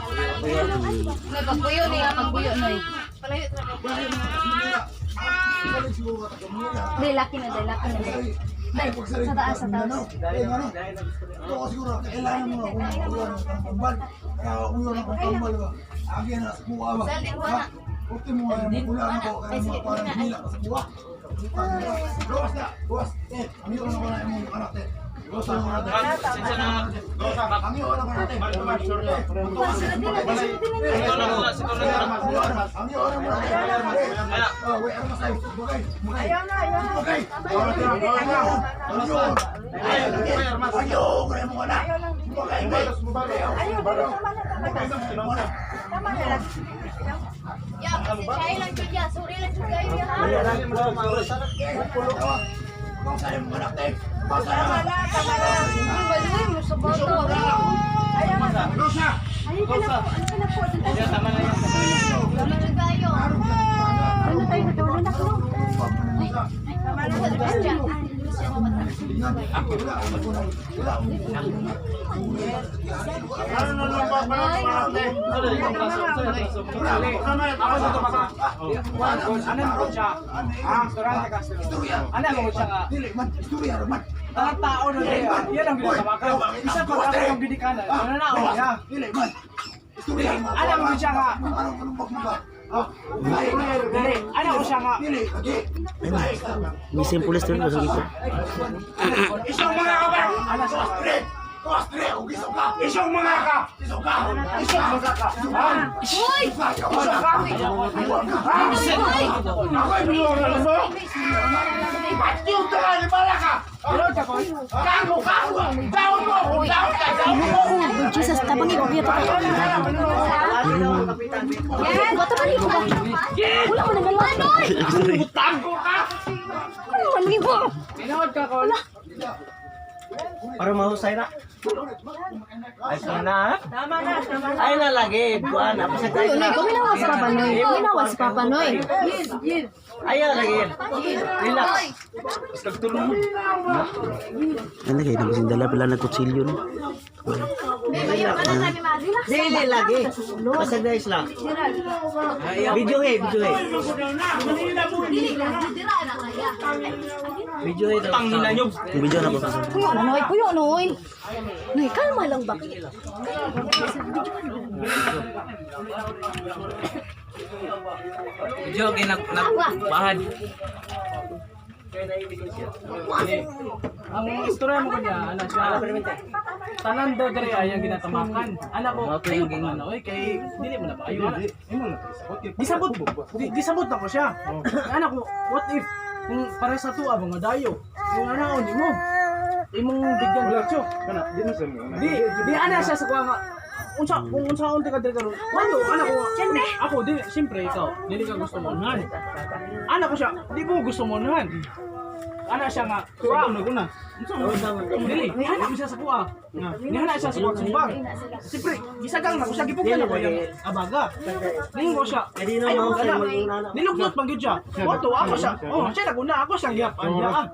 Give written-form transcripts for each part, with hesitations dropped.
May pagbuyo niya, pagbuyo noy. Dahil laki na, dahil laki na. Dahil, sa taas, sa taas. Ito ko siguro, kailangan mo akong ulan ng tambal. Kaya ako ulan ng tambal ba? Agi na sa kuha ba? Ha? Ultimo nga yung ulan ko, kaya mga parang hila ka sa kuha. Gawas na! Gawas! Eh, ang iyo na ko na yung anak eh. Gawas na ko na. Ang iyo na ko na. Ang iyo na mo na. Oh, wait, ano masay? Bugay, bugay. Bugay. Ang iyo. Ang iyo, kaya mo na. Bugay, bugay. Ya, pasensyahin lang jud ya. Sorry lang jud kayo ya. Ha? Ay, mo sa bata. Ay, ka na po. Ano ka na po? Tama na yan. Sorry jud kayo. Ano tayo natulog na ko? Ay, ay, ay, Ano mo siya? Ah, Ano mo siya nga? Tanang tao na niya. Yan ang ginagawa. Isa pa ako yung ginikanan. Ano na ako niya? Ano mo siya nga? Dili, ano ko siya nga? Missing police doon kasi dito. Isang mga ka ba? Ano sa Isang mga ka! Isang mga ka! Ha? Uy! Isang ka! Ha? Uy! Ako'y binuoran mo? Ba't yung tungali pala ka? Ano ka ko? Gago ka! Down mo! Kung down ka! Down mo! Jesus, tabang ikaw pa. Yan! Bato man ikaw ba? Wala mo nang Anoy! Tago ka! Ano man mo? Tinood ka, Col. Para mahusay na. Ay, sana. Tama na, tama na. Ay na lagi, kuan, apa sa Puyo noy, kuminawa si Papa Noy. Kuminawa si Papa Noy. Ayaw lagi. Relax. Ano kaya nang dala pala nagkutsilyo no? Dili lagi. Basta guys lang. Video eh, video eh. Dili lang, dira na kaya. Video eh. Tangina nyo! Yung video na po. Puyo na Noy, puyo Noy. Noy, kalma lang ba? Video kay nag bahad. Ang istorya mo kanya, ano siya? Tanan daw diri ay ang ginatamakan. Anak ko, kayo pa nga na, oy, kay dili mo na ba? Ayo, anak. Gisabot, gisabot na ko siya. Anak ko, what if kung para sa tuwa mga dayo, yung anak ko mo, imong bigyan diretso. Di, di ana siya sa kuha nga. Unsa kung unsa unti ka diri karon. Walo anak ko. Ako di siyempre ikaw, dili ka gusto mo unahan. Anak ko siya, di mo gusto mo unahan. Ana siya nga, kuha na. Dili, nihanap siya sa kuha. Nihanap siya sa kuha sumbag. Siyempre, gisagang na ko siya, gipugan na ko yung abaga. Ningo siya. Ay, di na Ay, mahusay wala. mag-una. Nilugnot man gyud siya. Wato ako siya. Oh, siya naguna ako siyang gihap. Anya.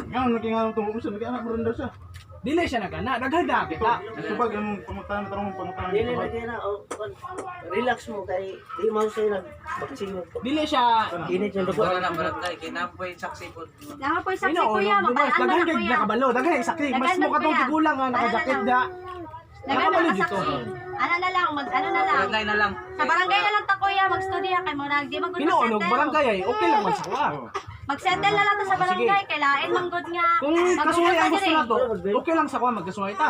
Nga, naging nga itong umsa, naging anak mo rin daw siya. Dili siya nagana, naghanda kita. Ito ba, ganun, pamutahan, tarong, pamutahan. Dili lagi na. Oh, kuan. Relax mo kay di mahusay nag boxing mo. Dili siya Init yung dugo. Wala na barangay kay napoy saksi pod. Nama po yung saksi Ino, kuya, mabalaan na daghan na kay kuya. nakabalo, daghan kay saksi. Mas Daghan mo man, katong kuya. tigulang nga nakajakit da. Daghan Nakabalo na dito. saksi. Ano na lang, mag ano na lang. Barangay na lang. Sa barangay na lang ta kuya, magstudya kay mo di man gud Ino, magsettle. barangay ay okay lang man sa kuha. Magsettle na lang ta sa barangay, kay lain man gud nga. Kung Mag-usap kasuhay ta ang gusto diri. nato, okay lang sa kuha magkasuhay ta.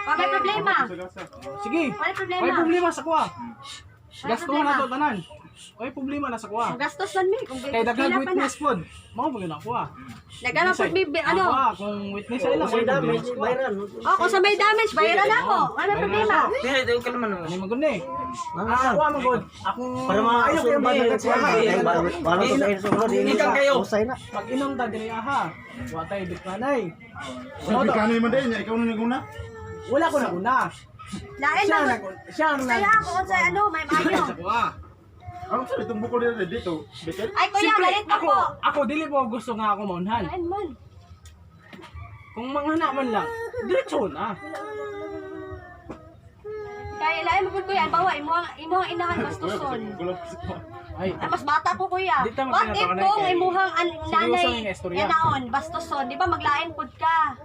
Wa may problema. Sige. Wala problema. May problema sa kuha. Wala Gasto problema. na to tanan. May problema na sa kuha. Kung gastos man mi, kung Kay daghang pila pa na. witness pod. Mao ba gyud ang kuha? Daghan man pud mi ano. Ang kuha, kung witness ay lang Kung may may problema damage, sa kuha. bayaran. Oh, kung sa may damage, bayaran ako. Wala may problema. Dili di ka naman. Ano man gud ni? Ah, kuha man gud. Akong Para mga ayaw kayo ba Para sa insulod, dili Ikaw kayo. Mahusay na. Pag-inom ta diri aha. Wa tay bitmanay. Sabi ka naman din, ikaw na naguna. Wala ko na una. Lain Siya man nag siya ang nag Kaya ako unsay ano, may maayo. sa kuha. Ang sa itong bukol dito, dito, Betel. Ay kuya, Siyempre, galit na ako, po. ako dili po gusto nga ako maunhan. Lain man. Kung manghana man lang, diretso na. Kaya lain mo pud, kuya, bawa imo ang inahan bastuson. Ay, Ay, mas bata ko, kuya. Di tama What if pinatawa na kung kay- imuhang Seryoso nanay yung istorya. yanaon, bastuson, di ba maglain pud ka?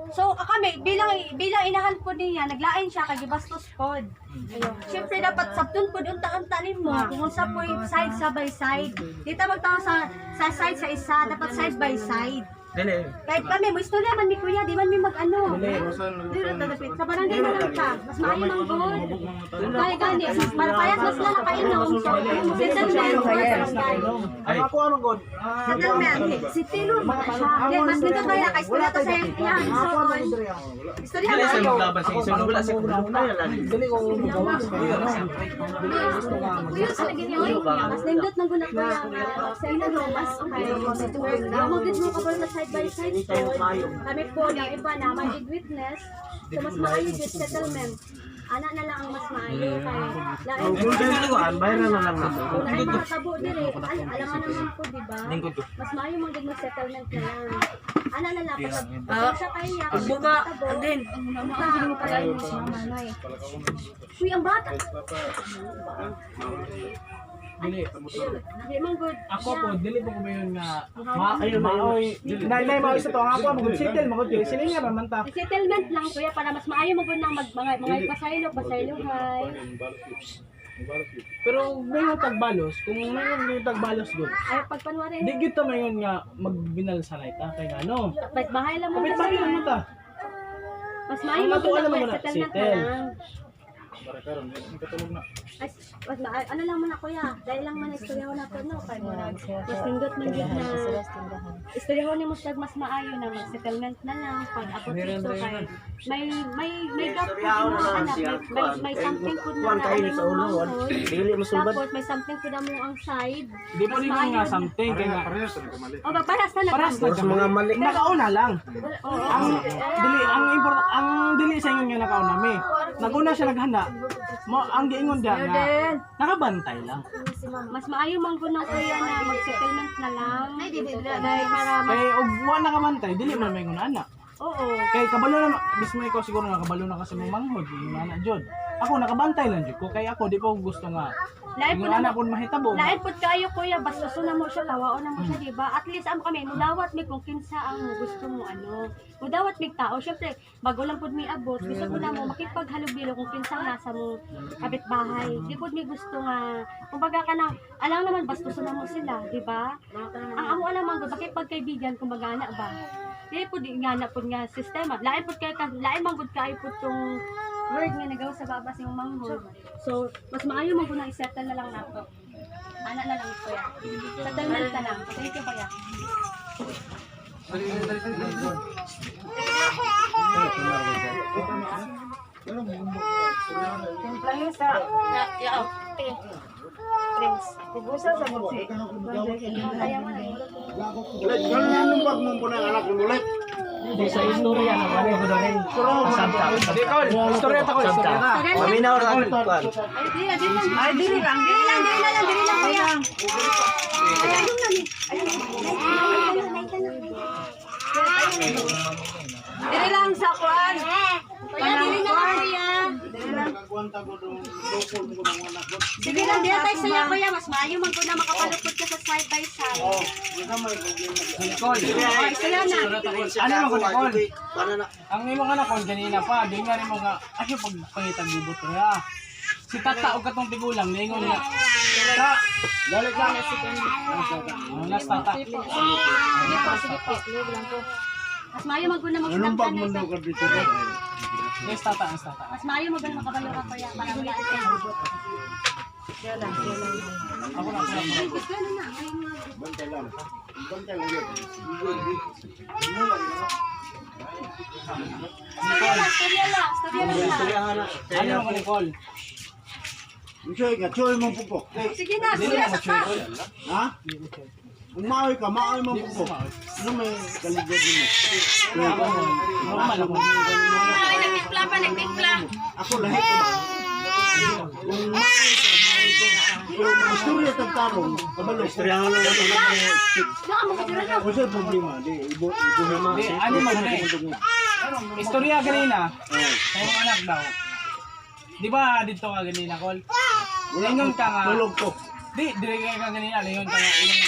So kami bilang bilang inahan po niya, naglain siya kay gibastos pod. Siyempre dapat sabton pod unta-unta nimo kung unsa po yung side sa by side. Di ta magtawa sa side sa isa, dapat side by side. Dili. Kahit kami, mo istorya man mi kuya, di man mi mag-ano. Sa barangay na lang ta. Mas maayo mang good. Kaya gani, para payat mas na nakainom. So, settlement sa barangay. Ang ako ano god? Settlement. Si Tilo, siya. Then, mas nito tayo, kay istorya to sa yan. So, istorya Dili sa maayo. maglaban sa isa. Wala sa wala lagi. Dili ko magawas kay ano. Kuya, sa lagi niyo, mas nindot ng gunak kuya. Sa ina no, mas okay. Mo gid mo kabalo sa side by side po. Kami po, yung iba na may witness. So, mas maayo gid settlement. Ana na lang ang mas maayo kay lain. Kung dili ko an bayran na lang na. Kung naay mga tabo dire, alam mo naman po, di ba? Mas maayo man gid mag-settlement na lang. Ana na lang pag pasensya kay niya. Buka, din. Uy, ang bata. Dili. Di man good. Ako po, dili po ko mayon nga ma maoy. Nay nay maoy sa to ang ako magud settle magud kay sila niya man ta. Settlement lang kuya para mas maayo mo gud nang mag mga pasaylo, pasaylo hay. Pero may tagbalos, kung may yung tagbalos gud. Ay pagpanwari. Di gyud ta mayon nga magbinalsanay ta kay ngano. Kapit bahay lang mo. Kapit bahay lang mo ta. Mas maayo Ang mo ato gud alam nang mo na, settlement na settle. lang. Ay, mas ano lang man ako ya. Dahil lang man istorya ko na to no kay murag. Mas nindot man gyud na. Istorya ko nimo siya mas maayo na mag settlement na lang pag ako dito kay may gap po Istoryaon mo na lang anak siya, may something po na Kuwan kayo sa ulo. manghod. Dili mosulbad. Tapos may something po na mo ang side. Di po Mas rin maayo nga na- something kay nga. O ba paras na Paras na Puro sa mga mali. Nakauna lang. Oo. Ang dili ang import ang dili sa ingon nga nakauna mi. Naguna siya naghanda. Mo ang giingon diya nga nakabantay lang. Mas maayo man gud na kuya na mag-settlement na lang. Dahil para mas, Kay og wa nakabantay dili man may ana. oo. Kay kabalo na mismo ikaw siguro nakabalo na kasi mong manghod yung ana jud. Ako nakabantay lang jud ko kay ako di ko gusto nga Lain po yung na ana pud mahitabo. Lain pud kayo kuya, basta na mo siya, tawaon na mo siya, di ba? At least am kami mudawat mi kung kinsa ang gusto mo ano. Mudawat mig tao, syempre bago lang pud mi abot, gusto ko na mo makipaghalubilo kung kinsa ang nasa mo kapitbahay. Di pud mi gusto nga kumbaga kanang alang naman bastuson na mo sila, di ba? Ang amo alam man gud makipagkaibigan kumbaga ana ba. Di pud nga na pud nga sistema. Lain pud kay lain man gud kayo pud tong word nga nagawa sa babas yung manghod. So, mas maayo man gud na i-settle na lang nato. Ana na lang kuya. Settlement na lang. Thank you kuya. Kaya mo na. Ganun mo po ng anak mo ulit. Di sa istorya na wala ko dali. Sabta. Di kol, istorya ta kol, istorya ta. Paminaw ra kuan. Ay, dili lang, dili lang. Ay, dili lang. Dili lang, dili na lang, dili lang kuya. Ay, ayun na ni. Ayun, Dili lang sa kuan. Kuya, dili na lang kuya. Sige lang, dili tayo sa'yo kuya. Mas maayo man ko na makapalupot ka sa side by side. Nicole. Oh, istorya na. Ano man ko Nicole? Para na. Ang imong anak kon ganina pa, di nga nimo nga ayo pag pangitag gubot kaya. Si tata og katong tigulang niingon niya. Ta, Dali ka. oh, last tata. Sige po, sige po. Mas maayo man ko na Anong bag mo magsidang daw ka ka dito? Last tata, last tata. Mas maayo man ko na makabalo ka kuya para wala ka. Ako na, ako na. Gusto na na. Ay, mga- Bantay lang. Bantay lang yun. Istorya lang, istorya lang, istorya lang na. Ano man ko Nicole? Choy ka, choy mo pupok. Sige na, kuya, sa ta. Ha? Kung maoy ka, maoy mo pupok. Ano may kaligod mo? Normal ako. Ay, nagtimpla pa, nagtimpla. Ako lahat ko ba? Kung maoy ka, maoy ko. Pero istorya tag tarong, kabalo. Istorya nga lang ito. Naa mo kadira na. Unsa problema? Di ibo ibo na ma. Di, ano man eh. Istorya ganina. Sa imong anak daw. Di ba dito ka ganina, Kol? Lingon ka nga. Tulog ko. Di, dire ka ganina, lingon ka nga. Imong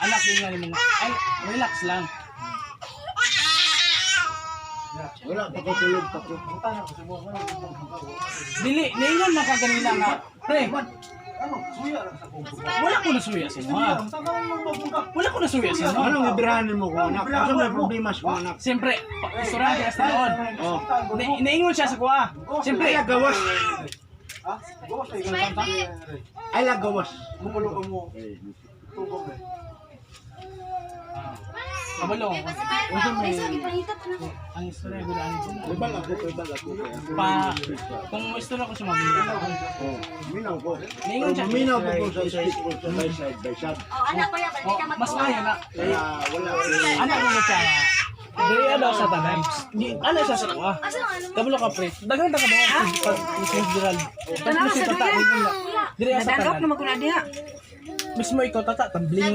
anak yun nga nimo nga. Ay, relax lang. Wala pa ko, tulog pa ko. Dili, ningon na ka ganina nga. Pre, wala ko nasuya sa imo ha. Wala ko nasuya sa imo. Anong ibirahan nimo ko anak? Unsa may problema sa kong anak? Siyempre, istorya kay sa tinuod. Oh. Naingon siya sa kuha. Siyempre, Ay gawas. Ay la gawas. Kabalo. Unsa may Ang istorya ko na ano. Ibal ako, ibal ako. Pa, kung istorya ko sa mga Oh, minaw ko. Ningon siya. Minaw ko ko sa speak ko sa by side by side. Oh, anak kuya, balik Oh, ka mas maayo na. Kaya wala. Anak ko na siya. Dili ano sa tanan. Di ano siya sa kuha. Kabalo ka pre. Daghan ta ka ba pag si Gerald. Tanaw sa tata. Dili sa tanan. naman ko na diha. Mismo ikaw tata tambling.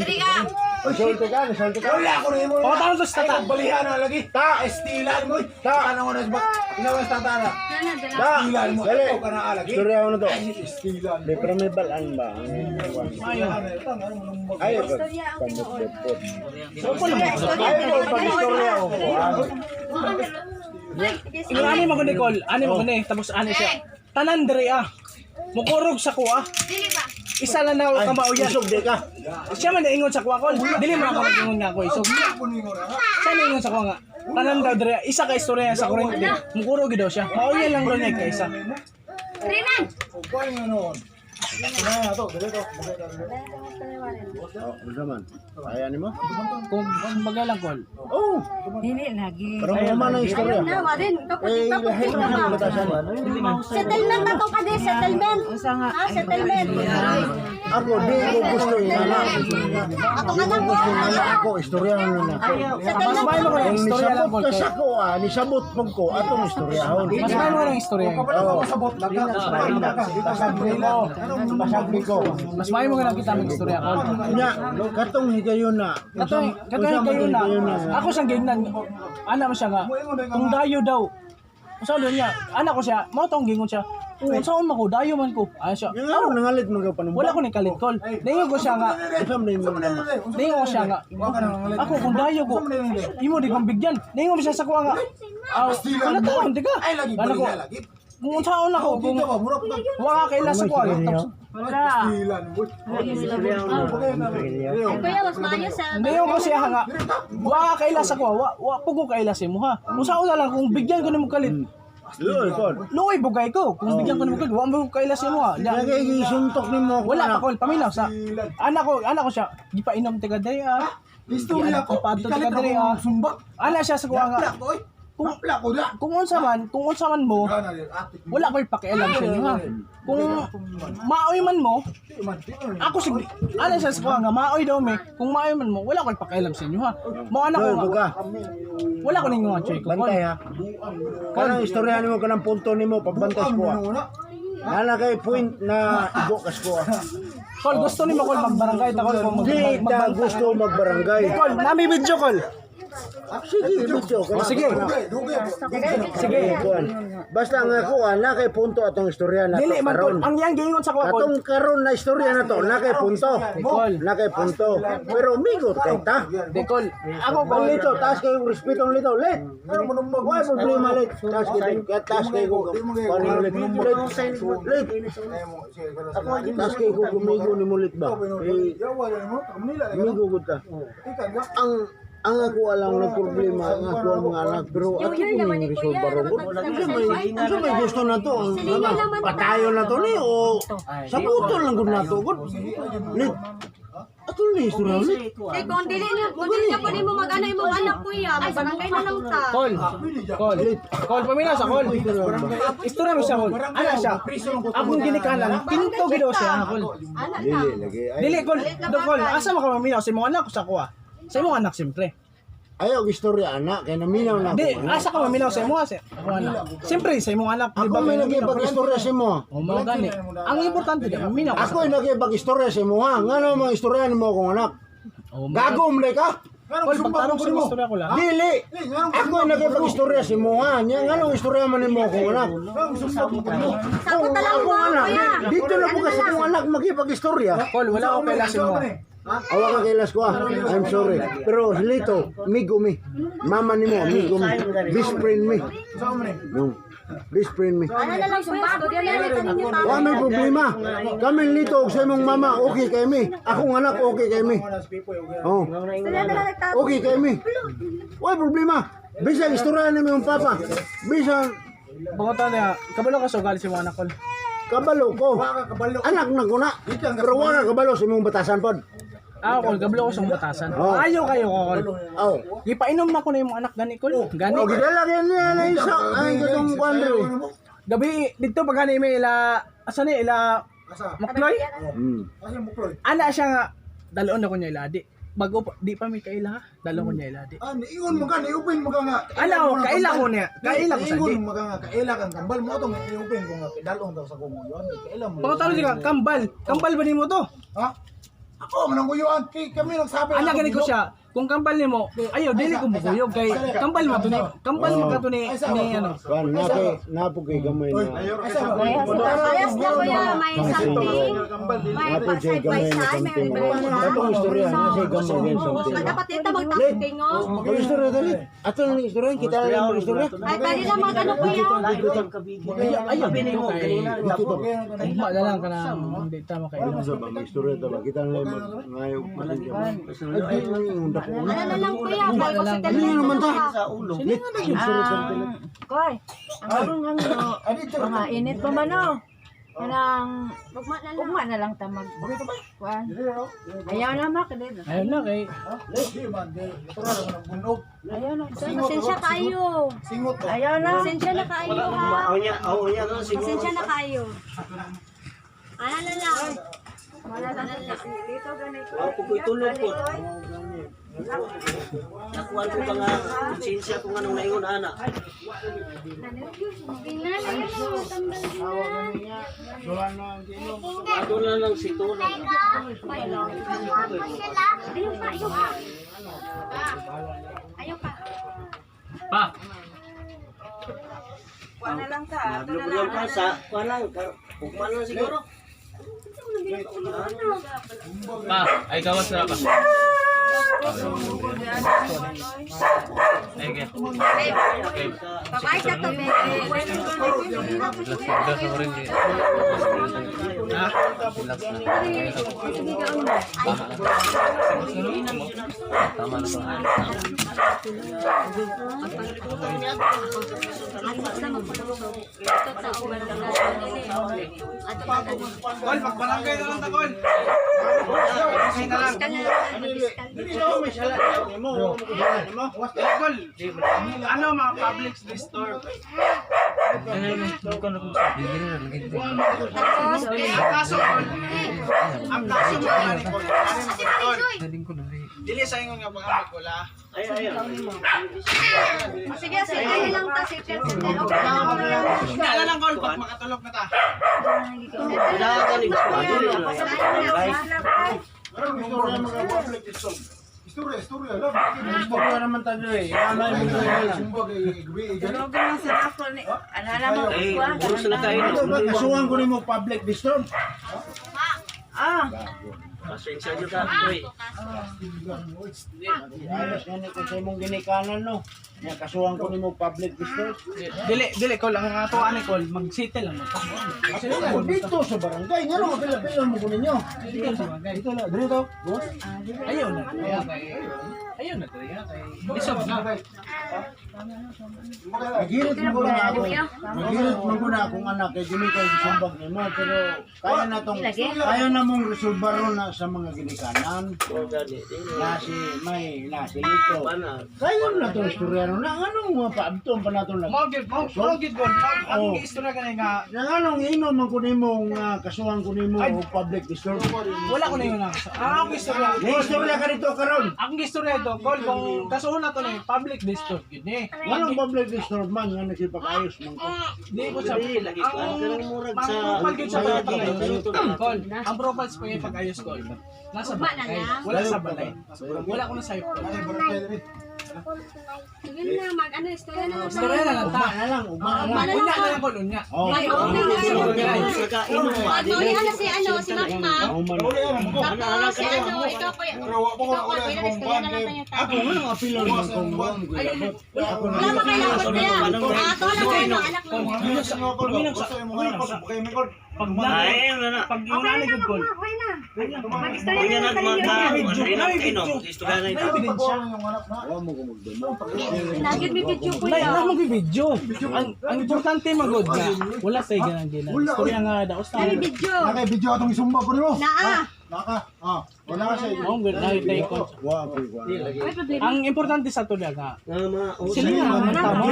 Sulti ka, sulti ka. Wala ko na mo. Oh, tawag to sa tata. Balihan na lagi. Ta, estilan mo. Ta, ano na ba? Inawas tata na. Da, Estilan mo. dali. Ikaw ka na alagi. Istorya ko na to. Estilan. May pero may balaan ba? Maayo. Ay, pamot-pamot. So ko lang. Ay, pag-istorya ko. Yung ani mo ko Nicole, ani mo ko ni tapos ani siya. Tanan diri ah. Mukurog sa kuha. Isa lang na ka mauyan. Isog di ka. Siya man naingon sa kuha kol. Dili man ako nag-ingon nga ako isog. Siya naingon sa kuha nga. Tanan daw diri ah. Isa ka istorya sa kurente. Mukurog gid daw siya. Mauyan lang daw niya kay isa. Renan. Kuan nga noon. Na to, dili to. Unsa man? Kaya nimo? Kung baga lang kol. Oh, Dili lagi. pero mo man ang istorya. Na, warin. Kapag Eh, tapos lahi ka man ba? ang batasan. Settlement na to ka di, settlement. Ha, settlement. Ako di ko gusto yung anak. Atong Di ko anak ko. gusto yung anak ako, istorya na ako. Mas Settlement. maayo mo ko lang Kung istorya lang nisabot kol. ka sa ko, ah, nisabot pag ko, atong istoryahon. Mas maayo mo lang istorya. Oo. Sabot lang ka. Pasabli ko. Pasabli ko. Mas maayo mo ka lang kita mag istorya kol. Nya, katong higayon na. Katong katong kayo na. Ako siyang gingnan. Ana mo siya nga. Kung dayo daw. Unsa ulo niya? Ana ko siya, mao tong gingon siya. Kung unsaon man ko, dayo man ko. Ana siya. Yung ako nangalit mga panumba. Wala ko ni kalit kol. Ningon ko siya nga. Unsa man yung mga Ningon ko siya nga. Ako kung dayo ko, imo di kong bigyan. Ningon siya sa kuha nga. Ah, wala taon di ka. Ay lagi Ana ko, balihan lagi. kung unsaon ako, kung Dito ba murap ka. wa ka kaila sa kuha. Tapos, Estilan mo. Kuya, mas maayo sa... Ningon ko siya nga. Wa ka kaila sa kuha, wa wa pugo kaila sa imo ha. Unsaon na lang kung bigyan ko nimo kalit. Luoy kon. Luoy bugay ko. Kung bigyan ko nimo kalit, wa mo kaila sa imo ha. Nya, Lagi gisuntok nimo ako. Wala pa kol, paminaw sa anak ko siya, gipainom taga diri ah. Istorya ko. Ipadto Gikalit taga diri ako ah. sumbak. Ana siya sa kuha nga. Plak oy. Kung Plak ko da. kung unsa man mo, wala ko'y pakialam sa inyo ha. Kung maoy man mo, ako sig ana siya sa kuha nga maoy daw me. Kung maoy man mo, wala ko'y pakialam sa inyo ha. Mo anak ko Luoy nga, buga. wala ko ninyo nga choy ko. Bantay ha. Kanang istorya nimo kanang punto nimo pagbantay sa kuha. Nana kay point na igo kas kuha. Kol, gusto nimo kol magbarangay ta kol kung mag, Di mag, ta magbanta. gusto magbarangay. Kol, nami video kol. Sige, video. O sige. Sige. Kuan. Basta nga ako, na kay punto atong istorya na Dili to man kol, karon. ang yang giingon sa kuha kol. Katong karon na istorya na to, na kay punto. Kol. Na kay punto. Pero migot kay ta. Di kol. Ako Kung kol lito, taas kayo respeto ang lito. Let. Why problema let? Taas kayo, kaya taas kayo ko. Kuan mo let. Let. Let. Taas kayo ko gumigo ni mo let ba? Eh, Gumigo gud ka. Ang ako alang na problema ang ako ang mga anak pero New ato Year ko naman yung ni resolve Kuya, baron dapat unsa may gusto na to ang Silingan ano, naman ta. patayo na to ni o sa putol lang gud na to gud lit ato ni istorya lit. Eh, kung dili niya po nimo mag-ano imong anak kuya, magbarangay na lang ta. Kol. Kol. Kol, paminaw sa kol. Istorya mo siya kol. Ana siya. Akong ginikanan, pinto gid daw siya kol. Anak na. Dili lagi ay Dili kol, do kol, asa mo ka maminaw sa imong anak o sa kuha? Sa imong anak siyempre. Ayaw og istorya anak kay naminaw na ako. Di, anak. asa ka maminaw sa imo sa ako anak. Siyempre sa imong anak, di Ako ba? may nagipag-istorya sa imo. Oh, mao gani. Ang importante di maminaw ka. Ako ay nagipag-istorya sa imo ha. Ngano mga istorya nimo akong anak? Oh, Gago mo ka? Kol, pagtarong sa istorya ko lang. Dili. Ako ay nagipag-istorya sa imo ha. Nya nganong istorya man nimo akong anak? Sabot na lang Akong mo, anak. kuya. Dito na po kasi akong anak makipag-istorya. Kol, wala ko kaila sa imo. Awa ka kailas ko ah. I'm sorry. Pero Lito, amigo mi. Mama nimo, amigo mi. Best friend mi. No. Best friend mi. Ano na lang kuya, istorya na lang ninyo tama. Wa may problema. Kami lito og sa imong mama, okay kay mi. Akong anak okay kay mi. Oh. Istorya na lang nagtato. Okay kay mi. Wa problema. Bisag istorya ni imong papa. Bisag Pangutan niya, kabalo ka sa ugali sa imong anak kol. kabalo ko. Anak na ko na. Pero wa ka kabalo sa imong batasan pod. Ah, kol, kabalo ko sa imong batasan. Oh. Ayaw kayo ko, kol. Oh. Gipainom na ko na imong anak gani kol. Gani. Oh, gidala kay niya na isa ay katong kwan diri. Gabi dito pag gani may ila asa ni ila Mukloy? Ana siya nga dalon ako niya ila di. Bago pa, di pa may kaila ha. Dalon ko niya ila di. Ah, niingon mo ka, ni-open mo ka nga. Ala, oh, kaila ko niya. Kaila ko sa di. Niingon mo ka nga, kaila kang kambal mo atong i-open ko nga dalon daw sa kumuyon. Kaila mo. Pangutalo siya kambal. Kambal ba nimo to? Ha? Ako man ang kuyuan, kay kami nagsabi. Ana gani ko siya. Kung kambal nimo, ayaw dili ko mukuyog kay kambal mo to ni kambal mo ka to ni ano. Kwan na kay napo kay gamay na. Parehas na kuya, may something. May Napo siya side by gamay na side, may something. Katong istorya niya siya gamay din something. Dapat dito magtaking oh. Mag istorya dali. Ato na ning istorya kita na lang istorya. Ay, pwede na mag ano kuya. Ayaw ayaw dito kay Ugma na lang kanang hindi tama kay Ano sa ba mag istorya ta ba kita na lang mag ngayo pasensya mo. Ay di lang yung dako. Ano na lang kuya, kay ko sa Ano naman ta? Sa ulo. Lit. Istorya sa Koy, ang karong ang no, mga init pa man no. Kanang Ugma na lang. ugma na lang ta mag kuan. Ayaw na mak dito. Ayaw na kay Di man, di. Natural man ang bunog. Ayaw na. Pasensya kayo. Singot to. Ayaw na. Pasensya na kayo ha. Ako niya, no, siguro. Pasensya na kayo. Ano na lang. Wala na lang. Dito gani ko. Ako ko'y tulog po. Nakuha ko pa nga, konsensya ko nga nung naingon, ana. Ato na lang si Tuna. Ayaw pa, ayaw pa. Ayaw pa. Pa. Kuan na lang ta. Ato na Nablo ka sa, kuha lang, ugma lang siguro. Pa, ay gawas na pa. Ay, okay. Okay. Babay sa to, bebe. Relax na rin. Ha? Relax na. Tama na. Tama na. Kol, pagbarangay na lang ta kol. Barangay na lang. Kol, ano mga public disturb? Ang kaso kol, ang kaso mo ani kol, kol. Dili sa ingon nga mga magkula. Ay, ay, ay. Sige, sige lang ta, sige, sige. Okay na ako na. Hindi na lang kol, pag makatulog na ta. Wala ka ni Istorya mga public istorya. Istorya, istorya lang. Istorya naman tayo eh. Ano yung Sumbag ay gabi ay gani. Ano sa ako ni. Ana na mo Ay, kuan. bulos na kayo. Kasuhan ko nimo public disturb. Ah, Pasensya nyo ka, uy. Ayos gani ko sa imong ginikanan no. Nya kasuhan ko nimo public disturb. Dili, dili kol, ang ato ani kol, mag-settle lang. Ako dito sa barangay ngano mapila-pila mo ko ninyo. Dito sa barangay. Dito na, dito. Boss. Ayaw na. Kaya kay ayaw na kaya kay Isog na. Nagirit mo ko na ako. Nagirit mo ko na akong anak kay dili kay sumbag nimo pero kaya na tong kaya na mong resolbar ron na sa mga ginikanan. Na si may na si Lito. Kaya na itong istorya no. Na anong mga paabton pa nato na. Mao gid, mao gid gol. Ang Oh. istorya kani nga Na anong inom man ko nimo nga kasuhan ko nimo Ay. og public disturb. wala ko na yun na. Ang akong istorya, May istorya ka dito karon. ang istorya ito, kol, kung kasuhan na to ni public disturb yun eh. Anong public disturb man nga nagsipag-ayos man ko. Di ko sa ang ang profile gyud sa pagpag-ayos. Kol, ang profile sa pagpag-ayos kol. Nasa Ugma na balay. lang. Wala sa balay. Wala ko na sa kol. Sige na, mag ano, istorya na lang. Istorya na lang ta. Ugma na lang, ugma na Ugma lang. na Unya na lang kol, unya. Oh. Ay, oo na lang. Sa barangay. Magmaulihan na si ano, si Makmak. Oh, man. Tapos si ano, ikaw kuya. Pero wa pa ko Ikaw kuya, kuya, istorya na lang tayo Ako nga ang apilo naman kung ako na. Wala pa kailangan kuya. Ah, to lang kayo, anak lang. Pag pag Okay na yung lang, gud kol. Makmak, okay na. Mag-istorya na lang tayo. May ebidensya. Wa mo ko magdamo. Lagi may video Nay, kuya. na mo video. Ang importante magod nga wala say ganang gina. Istorya nga daos ta. May video. Naka video atong isumba ko nimo. Naa. Naka. Ah, wala ka sa Mao gud na tay ko. Wa ko ko. May problema. Ang importante sa tulya nga sila nga man tama.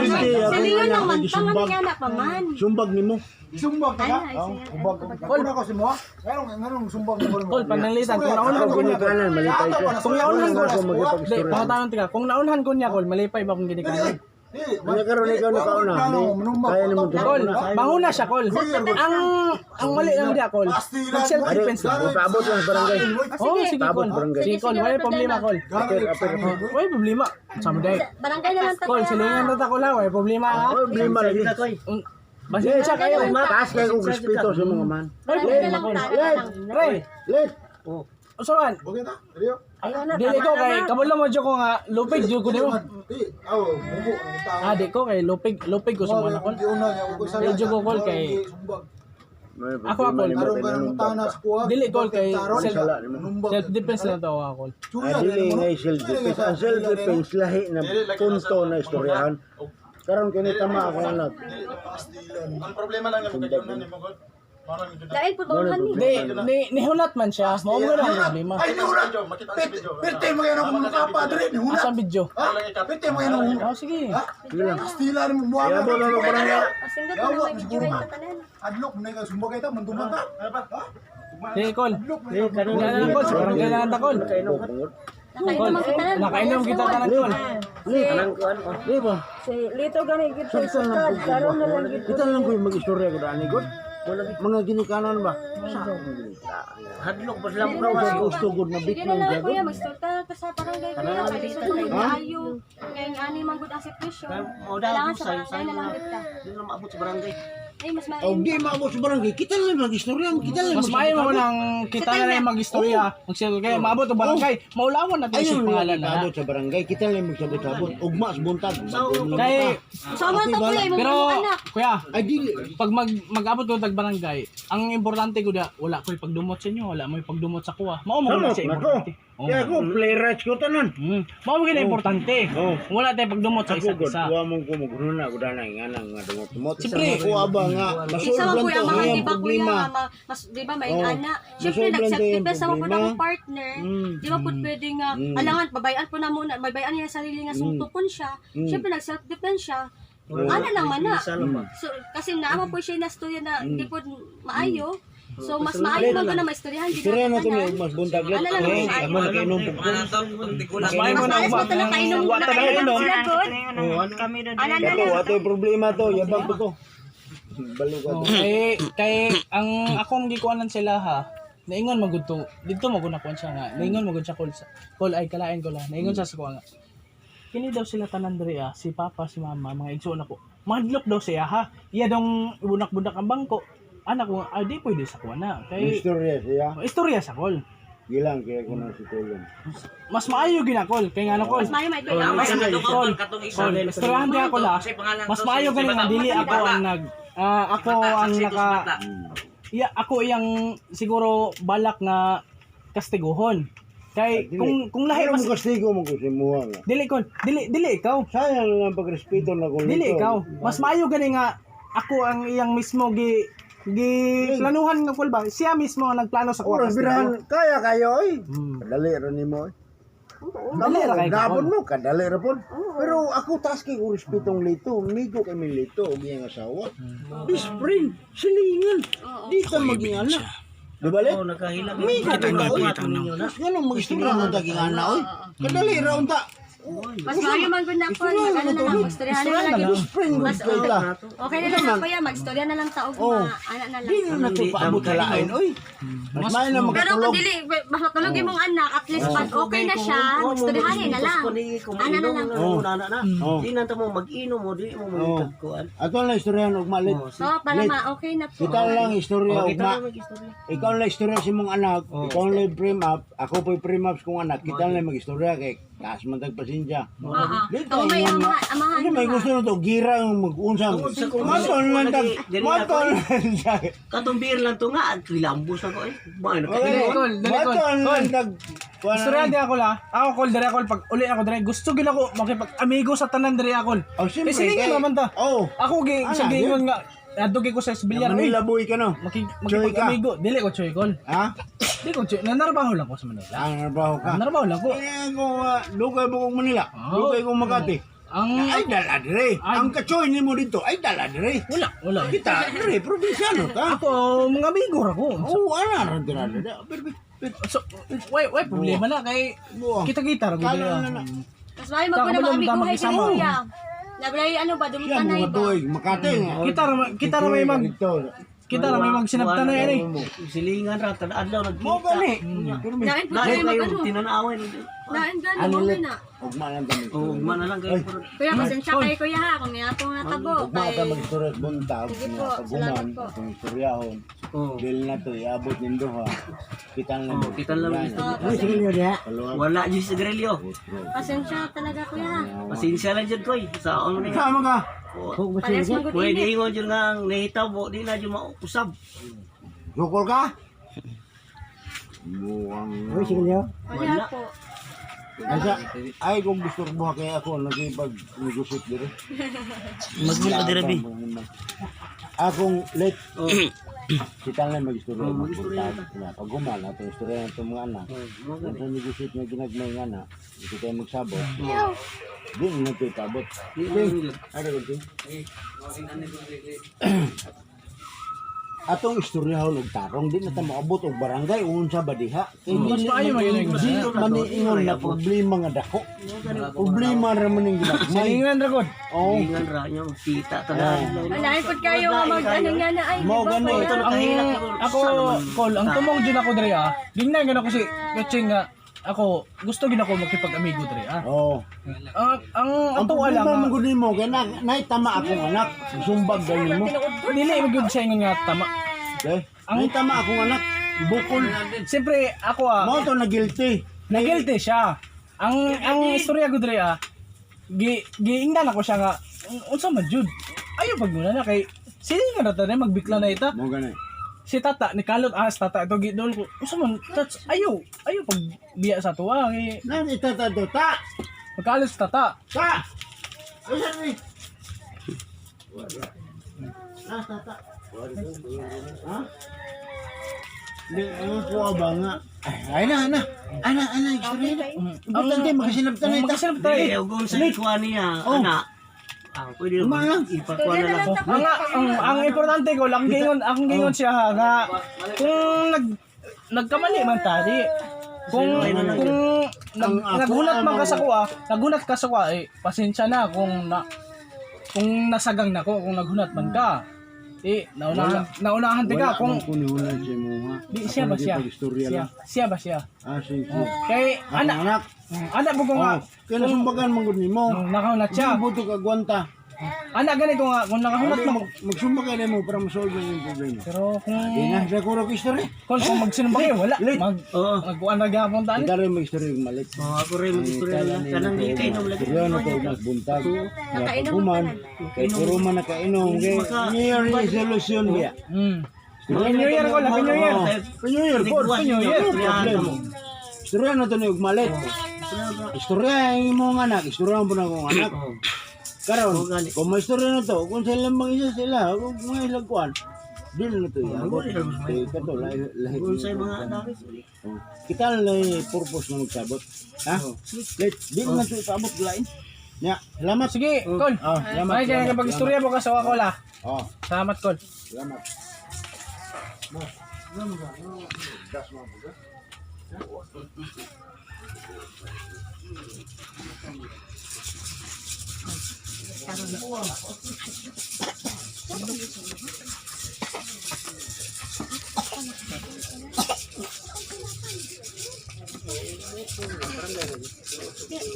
Sa lingon naman, tangan niya na pa man. Sumbag nimo. Isumbag ka Ana, na. istorya. Umbag. Ako na ko si mo. Nganong nganong sumbag mo nimo. Kol, pananglitan kung naunhan Ako ko niya. ginikanan malipay ko. Kung naunhan ko Ako Di, magipag-istorya. pangutanon tika. Kung naunhan ko niya kol, malipay ba akong ginikanan? Wala karon ikaw nakauna. Kaya nimo Kol, banguna siya kol. Ang mali lang diya kol. Mag self defense lang. Paabot lang sa barangay. Oh, sige Paabot kol. barangay. Sige kol, wala problema kol. Wala problema. Sama dai. Barangay na lang Kol, tayo. silingan na ta ko lang, wala problema ha. Problema lagi. Pasensya kayo. Taas kayo kong respeto sa mga man. Wala Barangay na problema lang kol. tayo. lang. Pre, Let. usuan. Okay ta? Rio. Dili ko kay kabalo mo jud ko nga lupig jud ko nimo. Di, aw, mubo ang tao. Ah, di ko kay lupig lupig ko sa mga kol. Giuna niya ko sa. Di jud ko kol kay Ako, ako. Aron ka ng tana sa kuha. Dili kol kay self Sala nimo. self defense na to ako kol. Ah, dili nga self defense. Ang self defense lahi na punto na istoryahan. Karon kini tama ako anak. Ang problema lang yung magkainan ni mo god. Lain po ba ni? Di ni nihunat man siya. Mao mo na ang problema. Ay, nihulat! Perte mo yan akong nakapadre, nihulat! Asa video? Ha? Perte mo yan akong Oh, sige. Kastila ni mo buwan. Kaya ba na barangay? Pasindot na lang may video rin tanan. Adlok na ka sumbag kita, mandumag ka. Ha? Sige kol. Adlok na ka. Wala na lang kol, sa barangay na lang ta kol. Kol, Nakainom kita tanan. nakainom kita tanan kol. Di ba? Si Lito gani gid sa sukad, karon na lang gid. Kita lang ko yung mag-istorya ko dani god. Mga ginikanan ba? Sa Hadlok ba sila Ikaw sa gusto gud na Sige bitnong na lang jago. kuya, magstorta ta sa barangay kuya. Kay lisod na maayo. Ngayong ani man gud ang sitwasyon. Kailangan sa barangay na lang gid ta. Hindi na maabot sa barangay. Ay, mas O maayo. di maabot sa barangay, kita lang mag-istorya, kita lang. Mas maayo mo nang kita na lang mag-istorya. Magsilbi kayo, maabot ang barangay. Maulawan natin Ayun sa pangalan na. maabot sa barangay, kita lang magsabot-sabot. Ugma sa buntag. Kay So man ta kuya, imong pero anak. kuya, Ay dili. pag mag-abot ko tag barangay, ang importante ko da, wala ko'y pagdumot sa inyo, wala mo'y pagdumot sa kuha. Mao mo na Samot siya na ko. importante. Oh. Kaya ako, playwrights ko tanan. Mao mo gina importante. Oh. Wala tayo pagdumot sa Ako isa't god, isa. wa mong kumugno na ko dana nga nang nga dumot-dumot. Siyempre. Ako aba nga, Isa masolve man lang kuya, to mahal ang di ba kuya, problema. mas, di ba may Oh. ana. Siyempre Masolve lang nag-self to yung defense sama po na problema. akong partner. Di ba po pwede nga alangan babayan po na muna, babayan niya ang sarili nga suntukon siya. Siyempre nag self defense siya. Ana lang man na. So kasi naama po siya na istorya na hindi po maayo. So mas maayo man ko na maistoryahan di Istorya na to tanan. ni mas buntag. Ano lang, Eh, mas maayo. tama na kainom po. Mas maayo mo Mas na maayo uba. mo na nakainom Wa ta nakainom nakainom. sila god. Ana na Ito, lang. ato yung problema to, yabang ko to. Balo ka Oh, to. kay kay ang akong gikuanan sila ha. Naingon magud to. Didto magud nakuan siya nga. Naingon magud siya kol ay kalain ko lah. Naingon siya sa kuha nga. Kini daw sila tanan diri ah, si papa, si mama, mga igsoon ako. Madlok daw siya ha. Iya dong ibunak-bunak ang bangko. Anak ko, ah, di pwede sa kuha na. Kay Istorya siya. istorya sa kol. Gilang kaya ko na si Tulong. Mas maayo ginakol kay ngano kol. Mas maayo may Mas kol. Kol, istoryahan di ako la. Mas maayo gani nga dili ako ang nag ako ang naka iya ako iyang siguro balak nga kastiguhon. Kay kung lahi Pero mas mo kastigo mo ko si Muha nga. dili kol, dili dili ikaw. Sayang lang ang pagrespeto na kung Dili nito. ikaw. Mas maayo gani nga ako ang iyang mismo gi Gi planuhan nga kol ba? Siya mismo ang nagplano sa kuha. Oras birahan kaya kayo oy. Kadali ra nimo oy. Dali ra kayo, Gabon Kol. mo, kadali ra pod. Pero ako taas kay ko respetong lito, migo kay mi lito og iyang asawa. Best friend, silingan. Di ka maging anak. Di ba, Let? Oh, nagkahila. Migo Kita kay na, na, oy. kita na. Mas ganun, mag-istorya na taging ana, oy. Kadali ra unta. Mas maayo man gud na ko, mag ano na lang, magstoryahan na lang. Gyud. Best friend, Mas good ta. okay na lang kuya, magstorya na lang ta og Oh. mga ana na lang. Di na nato paabot sa lain, oy. Mas may na Pero kung makatulog. dili mas matulog imong anak, at least pag okay na siya, magstoryahan na lang. Ana na lang. Oh. Ana na. Oh. Di na mo mag-inom mo, di mo Oh. magkagkuan. Ato lang istoryahan og malit. So, para ma okay na po. Kita lang istorya Oh, og kita ma. na mag-istorya. Ikaw lang istorya sa imong anak, ikaw lang frame up, ako po'y frame up sa kong anak, kita lang mag-istorya kay taas man tag pasensya. Oo. Dito, Ako may yung- amahan. Ano may gusto na to, gira yung mag-unsang. Sa kung- Matol lang tag, Dili ako, matol lang tag. Katong beer lang to nga, kilambos ako eh. Maay na Okay, Dili, Kol, dili, Kol. Matol lang tag. Istorya di ako la. Ako kol dire ako pag uli ako dire gusto gid ako makipag-amigo sa tanan dire ako. Oh, siyempre, Eh, sige kay- naman ta. Oh. Ako gi Ana, sa giingon nga adto ko sa Esbillar. Uy, Manila boy ka no? Choy ka. Makipag-amigo. Dili ko choy kol. Ha? Di ko choy. Nanarbaho lang ko sa Manila. Ah, narbaho ka. Nanarbaho lang ko. Eh, kung lugay mo kong Manila, Oh. lugay kong Makati. Ang Ay, dala dire. Ay. Ang katsoy nimo dito, ay dala dire. wala, wala. Kita dire, probinsyano ta. Ako mga amigo ra ko. Oo, ana ra dire. Pero So, way problema na kay Buang. kita-kita ra gud. Kala na na. Mas maayo mag kuna Taka mga ba amigo kay sama? kuya. Nablay ano ba Siya dumtanay mga ba? tuig, Makati nga. Kita ra may mag Dito. kita ra may magsinabtan na yan eh. Silingan ra kada adlaw nagkita. Mo gani. Lain po Lain tayo mag kayo ano. tinanawin. Lain gani mo Anilit. na. Ugma lang kami. Oh, ugma na lang kayo. Kuya, pasensya kayo kuya ha kung niatong natabo. Ugma Kay ka mag-istorya at buntag. Sige Nga po, paguman, salamat po. atong istoryahon. Oh. Dili na to, iabot nindo ha. Kita lang. Oh, kita lang mag-istorya. Oh, Wala jud sa grilyo. pasensya talaga kuya. Pasensya lang jud koy. Sa ano ni. Sama ka. Parehas man gud Pwede init. ingon jud nga ang nahitabo di na jud mausab. Sukol ka? Buwang. Wala po. Asa, ay kung gusto ko buha kaya ako nagipag-negosyate dire. Magmula ka dire bi. Akong let Oh. kita lang mag-istorya. Oh, mag-istorya Na pag human atong istorya ng mga anak. Oh, Kung sa negosyate nga ginagmay nga na, hindi tayo magsabot. Di na ito itabot. Di na jud. Ano ko Atong istoryahon og tarong di na ta moabot og barangay unsa ba diha. Kay Mas dili maayo man man yun, dili man ingon na problema nga dako. Problema ra man ning ginagmay. Silingan ra gud. Oh, Silingan ra niya magkita tanan. Lain po kayo nga mag ano nga na ay. di Mao ba, gani. kuya? Ito Ang nakahilak ako kol, ang tumong jud ako dire ah. Gingnan gud ako si Kuching nga ako gusto gid ako makipag-amigo dire ah. oh. Ang ang Ang ato lang problema mo gud nimo kay na naitama akong anak, sumbag ganin mo. dili man gyud siya ingon nga tama. Okay? Ang tama akong anak, bukol. Siyempre ako ah, Mao to na guilty. na-guilty siya. Ang istorya ko dire ah, gi giingnan ako siya nga unsa man jud. Ayo pag muna na kay sino nga na tayo magbikla na ita. Mo gani. Si tata ni kalot ah si tata ito gidol ko. Unsa man tats ayo ayo pag biya sa tuwa kay Nan itatado ta. magkalot si tata. Ta. Usa ni. Ah, tata. Ha? Di, ang kuha ba nga? Ay, ay na, ana. Ana, ana, istorya na. Importante, makasinabtan na ita. Magkasinab tayo. Dili ug sa kuan niya Oh. ana. Ah, pwede Ugma lang. Ipakuan na lang. Ang importante ko lang gingon ang gingon siya ha, nga kung nagkamali man tadi kung Ang ako nagunat man ka ang- sa kuha, nagunat ka sa kuha, eh, pasensya na kung nasagang na ko, kung nagunat man ka. Eh, naunahan ti ka Wala kung man kunihunan sa imuha. di siya ba siya? Istorya Siya, lang. siya ba siya? Ah, sige. Kay Akong anak, anak. anak mo ko nga, Oh, kaya nasumbagan man gud nimo. nakahunat siya. Buto ka gwanta. Anak ganito nga, kung nakahunat man Magsumba kayo nimo para masolve yung problema. Pero kung Di na sa kurog istorya. kung magsinumbang kayo, wala. Late. Oo. Magkuan na gapon tani. Kita rin mag-istorya yung malit. Oh, ako rin mag-istorya lang. Kanang di kay inom lagi. Istorya na to mas buntag. Nakainom Human, ang kay puro man nakainom. Kay New Year resolution biya. Happy New Year ko, Happy New Year. Oh, Happy New Year, po. Happy New Year. No problem. Istorya na to ni Ugmalit. Istorya ang imong anak, istorya mo na akong anak. Karon, Oo, gani. kung may istorya na to, kung sila mang isa sila, kung may ilang kuan, Dili na to iabot. Kay kato lahi lahi. Sa mga dami. Oh. Kita na lang purpose na magsabot. Ha? Let, dili na to ipaabot lain. Nya, salamat. Sige, Kol. Oh, salamat. Ay, kaya Salamat. pag-istorya mo ka sa Kol ah. Oh, Salamat, Kol. salamat.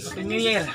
Happy New Year.